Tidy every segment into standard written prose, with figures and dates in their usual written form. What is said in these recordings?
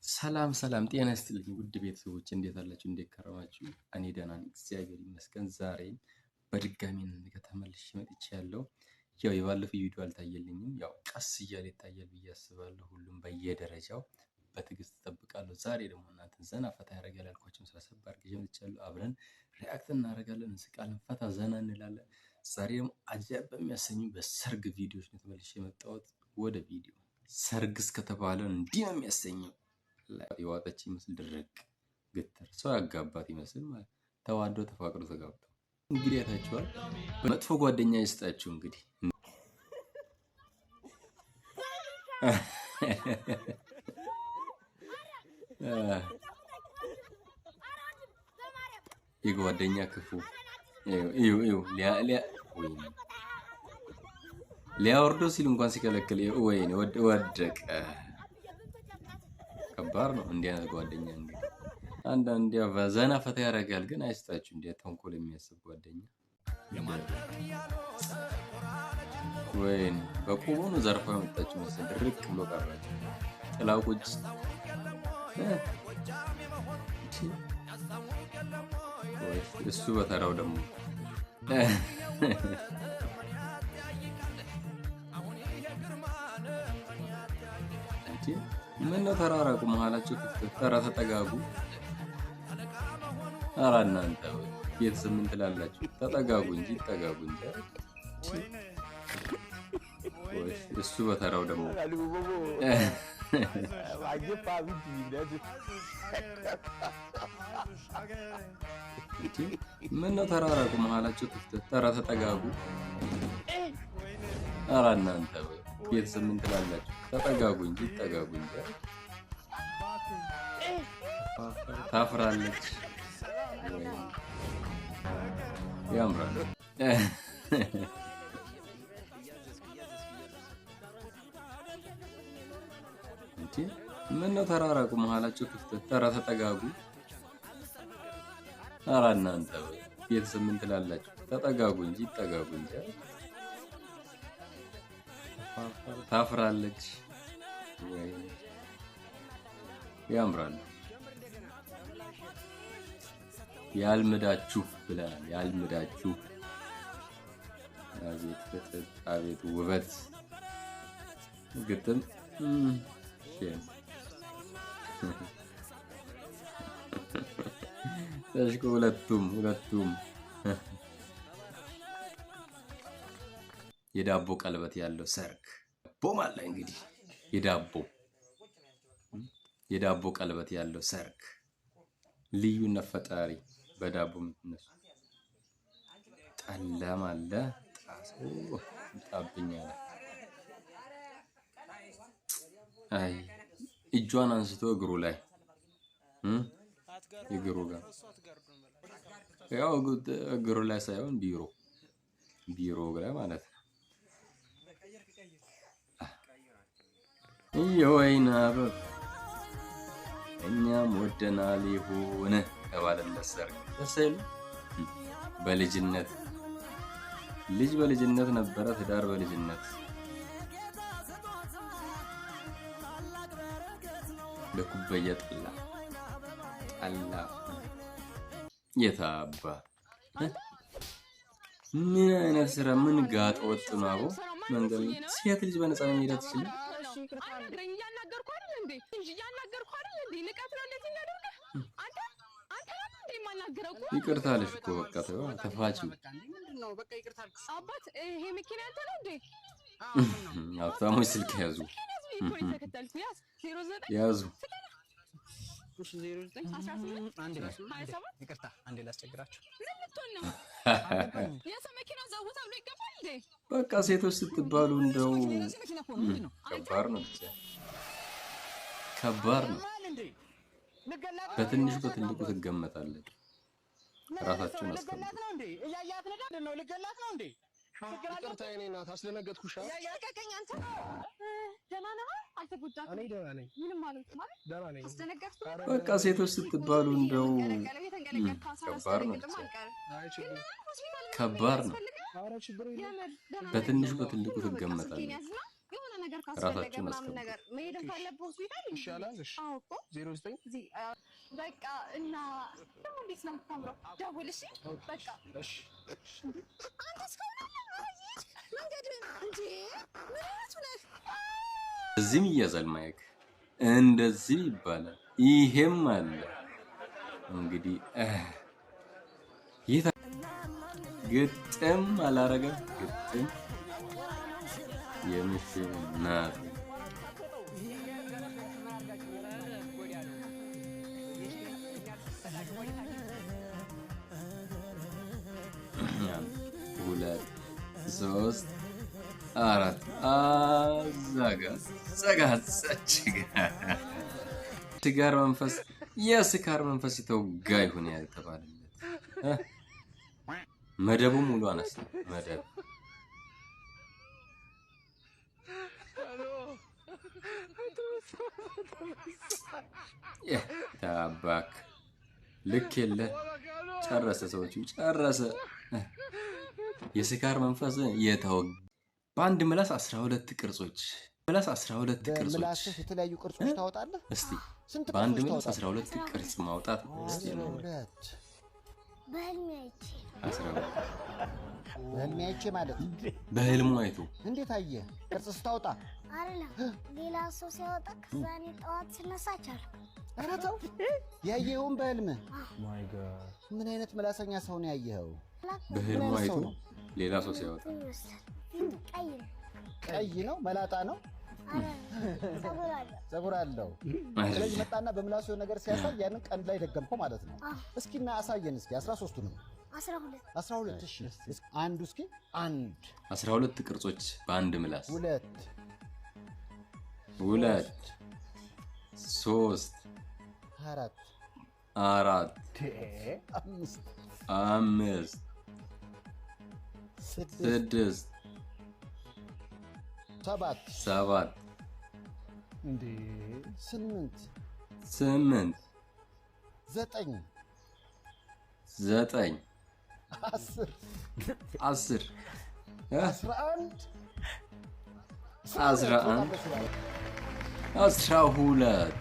ሰላም ሰላም፣ ጤና ይስጥልኝ ውድ ቤተሰቦች፣ እንዴት አላችሁ? እንዴት ከረማችሁ? እኔ ደህና ነኝ፣ እግዚአብሔር ይመስገን። ዛሬም በድጋሚ ነገ ተመልሼ መጥቻለሁ። ያው የባለፈው ቪዲዮ አልታየልኝም። ያው ቀስ እያለ ይታያል ብዬ አስባለሁ። ሁሉም በየደረጃው በትዕግስት እጠብቃለሁ። ዛሬ ደግሞ እናንተን ዘና ፈታ ያደርጋል ያልኳቸውን ሰብሰብ አድርጌ መጥቻለሁ። አብረን react እናደርጋለን፣ እንስቃለን፣ ፈታ ዘና እንላለን። ዛሬ ደግሞ አጃብ በሚያሰኙ በሰርግ ቪዲዮዎች ነው ተመልሼ የመጣሁት። ወደ ቪዲዮ። ሰርግ እስከተባለ እንዲህ ነው የሚያሰኘው። የዋጠች ይመስል ድርቅ ግትር ሰው ያጋባት ይመስል ማለት ተዋዶ ተፋቅሮ ተጋብተው እንግዲህ አይታችኋል። መጥፎ ጓደኛ ይስጣችሁ። እንግዲህ የጓደኛ ክፉ ሊያወርዶ ሲል እንኳን ሲከለክል ወይኔ ወደቀ። ከባድ ነው እንዲህ አይነት ጓደኛ። እንግዲህ አንዳንድ ዘና ፈታ ያደርጋል፣ ግን አይስጣችሁ እንዲህ ተንኮል የሚያስብ ጓደኛ። ወይኔ በቁሙ ነው ዘርፋ የመጣችው መሰል ድርቅ ብሎ ቀረች። ጥላው ቁጭ። እሱ በተራው ደግሞ ምን ነው ተራራቁ፣ መሀላቸው ክፍተት። ተራ ተጠጋጉ። ኧረ እናንተ ቤተሰብ ምን ትላላችሁ? ተጠጋጉ እንጂ ይጠጋጉ እንጂ። እሱ በተራው ደግሞ ምን ነው ተራራቁ፣ መሀላቸው ክፍተት። ተራ ተጠጋጉ። ኧረ እናንተ ቤተሰብ ምን ትላላችሁ? ተጠጋጉ እንጂ ይጠጋጉ እንጂ። ታፍራለች። ያምራል። ምን ነው ተራራቁ፣ መሀላቸው ክፍተት። ተራ ተጠጋጉ። ኧረ እናንተ ቤተሰብ ምን ትላላችሁ? ተጠጋጉ እንጂ ይጠጋጉ እንጂ። ታፍራለች። ያምራል። ያልምዳችሁ ብለናል። ያልምዳችሁ። አቤት ፍጥጥ፣ አቤት ውበት። ግጥም ተሽኮ ሁለቱም ሁለቱም የዳቦ ቀለበት ያለው ሰርግ ቦም አለ። እንግዲህ የዳቦ ቀለበት ያለው ሰርግ ልዩነት ፈጣሪ በዳቦ የምትነሱ ጠላም አለ። ጣሶ ይጣብኛል። አይ እጇን አንስቶ እግሩ ላይ እግሩ ጋር ያው እግሩ ላይ ሳይሆን ቢሮ ቢሮ ላይ ማለት ነው። የወይን አበብ እኛም ወደናል ይሁን ተባለለት ሰርግ ደስ አይልም? በልጅነት ልጅ በልጅነት ነበረ፣ ትዳር በልጅነት በኩበያ ጠላ ጠላ የታባ ምን አይነት ስራ ምን ጋጥ ወጥ ነው? አቦ መንገድ ሴት ልጅ በነፃ መሄድ አትችልም። ይቅርታ አለሽ እኮ በቃ ተፋጪው። ሀብታሞች ስልክ ያዙ ያዙ። በቃ ሴቶች ስትባሉ እንደው ከባድ ነው፣ ብቻ ከባድ ነው። በትንሹ በትልቁ ትገመታለች። ራሳቸውን አስከብሩ። በቃ ሴቶች ስትባሉ እንደው ከባድ ነው፣ ብቻ ከባድ ነው። በትንሹ በትልቁ ትገመታለች። የሆነ ነገር ካስፈለገ ራሳችሁን ምናምን አስከብሩ። ነገር መሄድም ካለብህ ሆስፒታል ይሻላል። እሺ። አዎ እኮ 09 እዚህ በቃ እና ደግሞ እንዴት ነው የምታምረው? ደውል እሺ። በቃ እሺ። አንተ እስካሁን አለ አየህ መንገድህን እንዴ? ምን አይነቱ ነህ? እዚህም ይያዛል mic እንደዚህ ይባላል። ይሄም አለ እንግዲህ ይህ ግጥም አላረገም። ግጥም የምሽር ናት። ሁለት ሶስት አራት አዛጋ ዘጋ ስጋር መንፈስ የስካር መንፈስ የተወጋ ይሁን የተባለለት መደቡ ሙሉ አነሳ። መደብ ታባክ ልክ የለ ጨረሰ። ሰዎቹ ጨረሰ። የስካር መንፈስ የተወጋ በአንድ ምላስ 12 ቅርጾች ምላስ 12 ቅርጾች በምላስህ የተለያዩ ቅርጾች ታወጣለህ። እስቲ ስንት በአንድ ቅርጾች ምላስ ታወጣለህ? 12 ቅርጽ ማውጣት እስቲ ነው። 12 በህልሜ አይቼ 12 በህልሜ አይቼ ማለት ነው። በህልሙ አይቶ እንዴት አየህ? ቅርጽ ስታወጣ አይደለም ሌላ ሰው ሲያወጣ፣ ከዛ እኔ ጠዋት ስነሳ ቻልኩ። ኧረ ተው፣ ያየኸውን በህልምህ? ምን አይነት ምላሰኛ ሰው ነው ያየኸው? በህልሙ ምን አይነት አይቶ ሰው ነው? ሌላ ሰው ሲያወጣ ይመስላል። ፊቱ ቀይ ነው። ቀይ ነው፣ መላጣ ነው፣ ፀጉር አለው። ፀጉር አለው። ስለዚህ መጣና በምላሱ የሆነ ነገር ሲያሳይ ያንን ቀንድ ላይ ደገምከው ማለት ነው። እስኪ እና አሳየን እስኪ 13ቱንም። 12። 12። እሺ፣ አንዱ እስኪ አንድ 12 ቅርጾች በአንድ ምላስ። ሁለት ሁለት ሶስት አራት አራት አምስት አምስት ስድስት ስድስት ሰባት ሰባት ስምንት ስምንት ዘጠኝ ዘጠኝ 10 10 11 11 12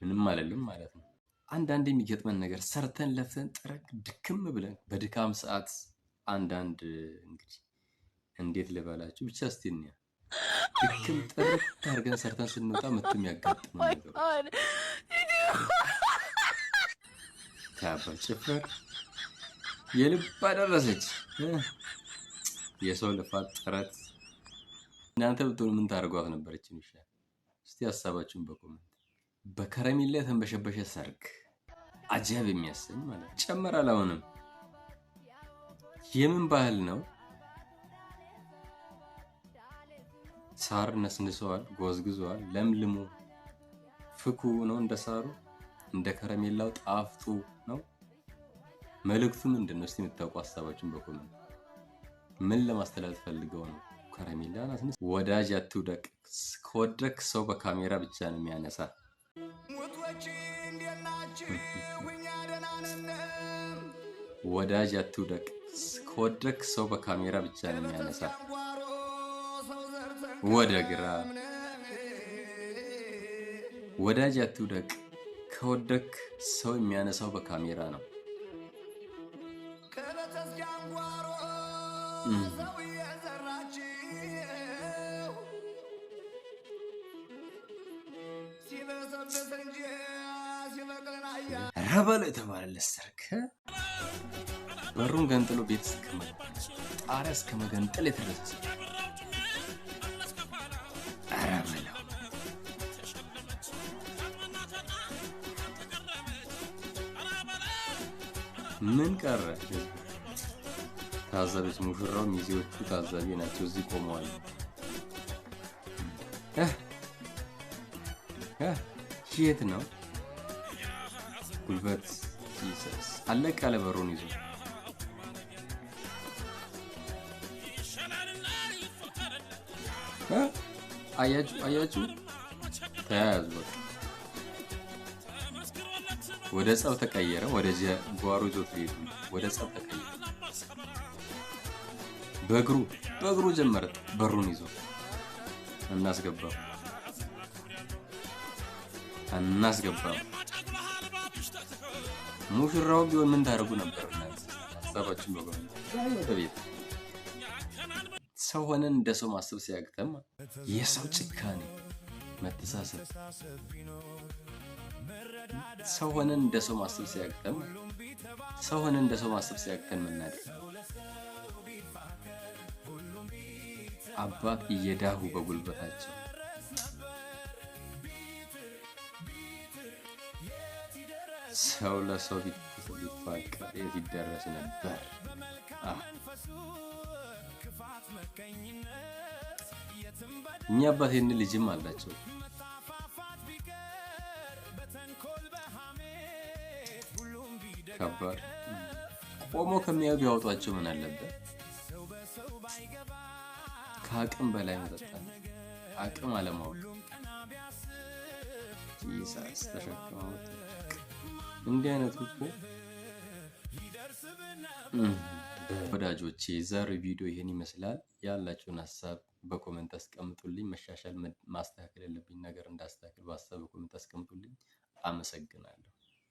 ምንም አይደለም ማለት ነው። አንዳንድ የሚገጥመን ነገር ሰርተን ለፍተን ጥረግ ድክም ብለን በድካም ሰዓት አንዳንድ እንግዲህ እንዴት ልበላችሁ ብቻ እስቲ እንያ ድክም ጥርት አድርገን ሰርተን ስንወጣ መቶ የሚያጋጥመን ነገሮች ታባ ጭፈር የልብ አደረሰች። የሰው ልፋት ጥረት እናንተ ብትሆኑ ምን ታደርጓት ነበረች? ውሻ እስቲ ሀሳባችሁን በ comment። በከረሜላ የተንበሸበሸ ሰርግ አጀብ የሚያሰኝ ማለት ጨመራል። አሁንም የምን ባህል ነው? ሳር ነስንሰዋል፣ ጎዝግዘዋል፣ ለምልሞ ፍኩ ነው እንደ ሳሩ እንደ ከረሜላው ጣፍጡ ነው። መልእክቱ ምንድን ነው? እስቲ የምታውቁ ሀሳባችሁን በ comment። ምን ለማስተላለፍ ፈልገው ነው? ከረሜላ ናስንስ። ወዳጅ አትውደቅ፣ ከወደክ ሰው በካሜራ ብቻ ነው የሚያነሳ። ወዳጅ አትውደቅ፣ ከወደክ ሰው በካሜራ ብቻ ነው የሚያነሳ። ወደ ግራ ወዳጅ አትውደቅ፣ ከወደክ ሰው የሚያነሳው በካሜራ ነው። ረበሎ የተባለለት ሰርግ በሩን ገንጥሎ ቤት እስከ ጣሪያ እስከ መገንጠል የተደረሰ ሰርግ። ኧረ በለው ምን ቀረ? ታዛቢዎች ሙሽራው ሚዜዎቹ ታዛቢ ናቸው። እዚህ ቆመዋል። የት ነው ጉልበት ይሰስ አለቅ ያለ በሩን ይዞ አያችሁ አያችሁ፣ ተያያዙ። በቃ ወደ ጸብ ተቀየረ። ወደ ጓሮ ይዞት ሄዱ። ወደ ጸብ ተቀየረ። በእግሩ በእግሩ ጀመረ። በሩን ይዞ አናስገባም አናስገባም። ሙሽራው ቢሆን ምን ታደርጉ ነበር እናንተ? ሀሳባችን በ comment። ወደ ቤት። ሰው ሆነን እንደ ሰው ማሰብ ሲያቅተን የሰው ጭካኔ፣ መተሳሰብ፣ ሰው ሆነን እንደ ሰው ማሰብ ሲያቅተን፣ ሰው ሆነን እንደ ሰው ማሰብ ሲያቅተን መናደድ። አባት እየዳሁ በጉልበታቸው። ሰው ለሰው ቢፋቀር የት ይደረስ ነበር? እኛ አባት ይህን ልጅም አላቸው። ከባድ። ቆሞ ከሚያዩ ቢያወጧቸው ምን አለበት? ከአቅም በላይ መጠጣት፣ አቅም አለማወቅ። Jesus፣ ተሸክመው። እንዲህ አይነቱ እኮ። ወዳጆቼ፣ የዛሬው ቪዲዮ ይህን ይመስላል። ያላችሁን ሀሳብ በ comment አስቀምጡልኝ። መሻሻል ማስተካከል ያለብኝ ነገር እንዳስተካክል በሀሳብ በ comment አስቀምጡልኝ። አመሰግናለሁ።